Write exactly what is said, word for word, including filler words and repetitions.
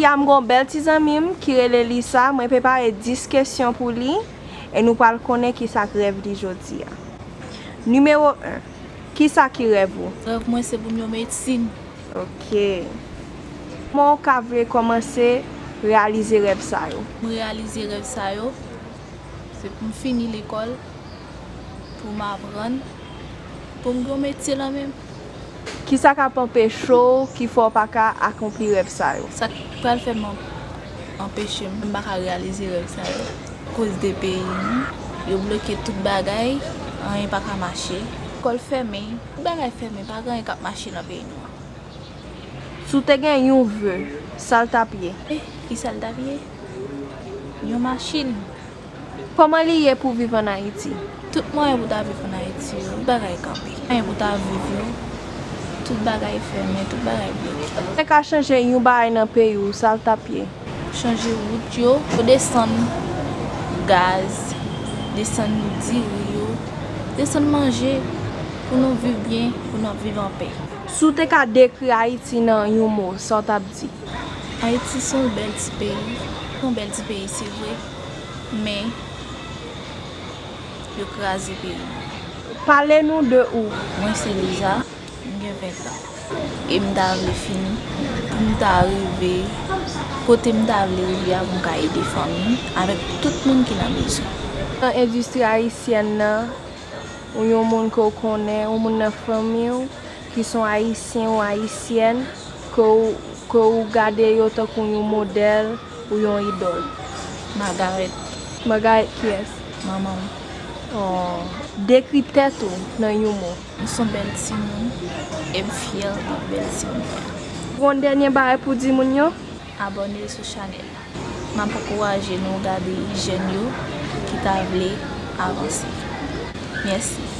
M gen yon bèl ti zanmi m ki rele Lisa, mwen prepare dis kesyon pou li e nou pral konnen kisa k rèv li jodi a. Nimewo en, kisa ki rèv ou? Rèv mwen se pou m yon medsin. Ok. Kòman w ka vle kòmanse reyalize rèv sa yo? M reyalize rèv sa yo, se pou m fini lekòl, pou m aprann, pou m gen yon metye nan men m. Kisa k ap anpeche w ki fè w pa ka akonpli rèv sa yo? Sa k pral fè m an- anpeche m, m pa ka reyalize rèv sa yo? Koz de peyi nou, yo bloke tout bagay, anyen pa ka mache. Lekòl fèmen, tout bagay fèmen, pa gen anyen k ap mache nan peyi nou an. Si w te gen yon ve, sa l t ap ye? Eh, kisa l t ap ye? Yon machin. Kòman li ye pou viv ann Ayiti? Tout mwayen pou ta viv ann Ayiti yo, tout bagay kanpe. Mwayen pou ta viv yo, tout bagay fèmen, tout bagay bloke. Ou te ka chanje yon bagay nan peyi w, sa l t ap ye? Chanje wout yo, yo desann gaz, desann diri yo, desann manje pou nou viv byen, pou n ap viv anpè. Si w te ka dekri Ayiti nan yon mo, sa w t ap di? Ayiti se yon bèl ti peyi. Se yon bèl ti peyi, se vre. Men, yo kraze peyi nou. Pale nou de ou. Mwen se Liza, m gen ven tan. E m ta vle fini pou m ta rive kote m ta vle rive a, pou m ka ede fanmi m avèk tout moun ki nan bezwen. Nan endistri ayisyèn nan, ou yon moun ke w konnen, yon moun nan fanmi w ki se yon Ayisyen ou Ayisyèn ke w, ke w gade yo tankou yon modèl ou yon idòl? Margaret. Margaret kiyès? Manman m. Oh. Dekri tèt ou nan yon mo. M se yon bèl timoun e m fyè de bèl timoun mwen. Ou gen yon dènye bagay pou di moun yo? Abòne sou chanèl la. M ap ankouraje nou gade jèn yo ki ta vle avanse. Mèsi.